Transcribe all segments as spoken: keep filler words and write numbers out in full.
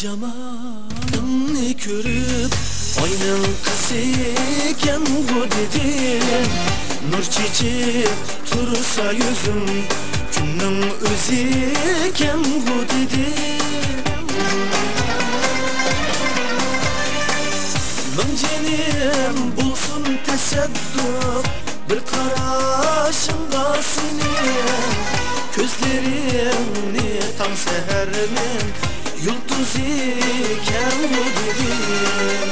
جامالىڭنى كۆرۈپ، ئاينىڭ قىزىكەنغۇ دېدىم. نۇر چېچىپ تۇرسا يۈزۈڭ، كۈننىڭ ئۆزىكەنغۇ دېدىم. مىڭ جېنىم بولسۇن تەسەددۇق، بىر قاراشىڭغا سېنىڭ، كۆزلىرىڭنى تاڭ سەھەرنىڭ يۇلتۇزىكەنغۇ دېدىم.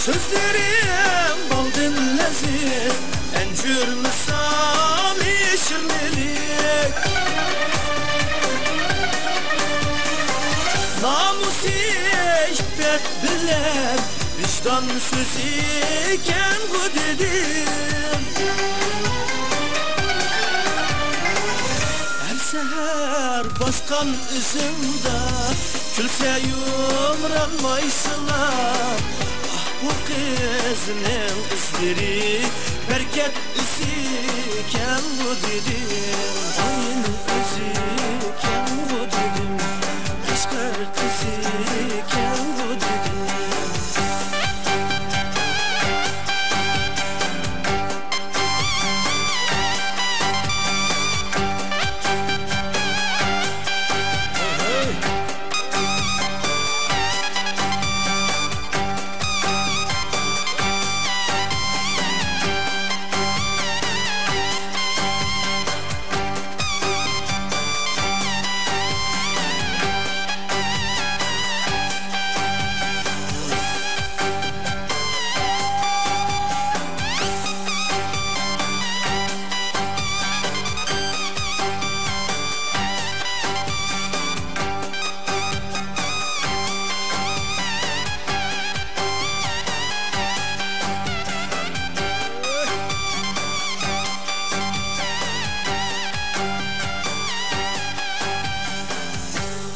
سۆزلىرىڭ بالدىن لەززەت، ئەنجۈر مىسالى شىرنىلىك. نامۇسى ئىپپەت بىلەن ۋىجدان سۆزىكەنغۇ دېدىم. ھەر سەھەر باسقان ئىزىڭدا كۈلسە يۇمرانمايسىلا. ئاھ، بۇ قىزنىڭ ئىزلىرى بەرىكەت ئىزىكەنغۇ دېدىم. ئاينىڭ ئۆزىكەنغۇ دېدىم. قەشقەر قىزىكەنغۇ دېدىم.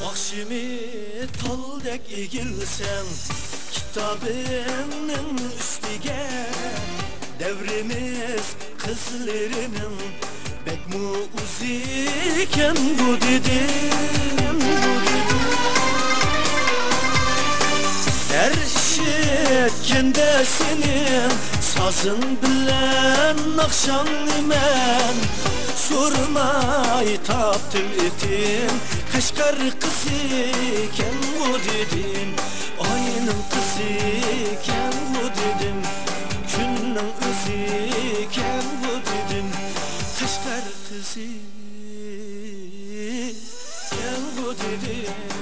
ئاخشىمى تالدەك ئېگىلسەڭ، كىتابىڭنىڭ ئۈستىگە، دەۋرىمىز قىزلىرىنىڭ بەكمۇ ئۇزىكەنغۇ دېدىم. ھەر ئىشىتكەندە سېنىڭ سازىڭ بىلەن ناخشاڭنى مەن سورىماي تاپتىم ئېتىم. قەشقەر قىزىكەنغۇ دېدىم. ئاينىڭ قىزىكەنغۇ دېدىم. كۈننىڭ ئۆزىكەنغۇ دېدىم. قەشقەر قىزىكەنغۇ دېدىم.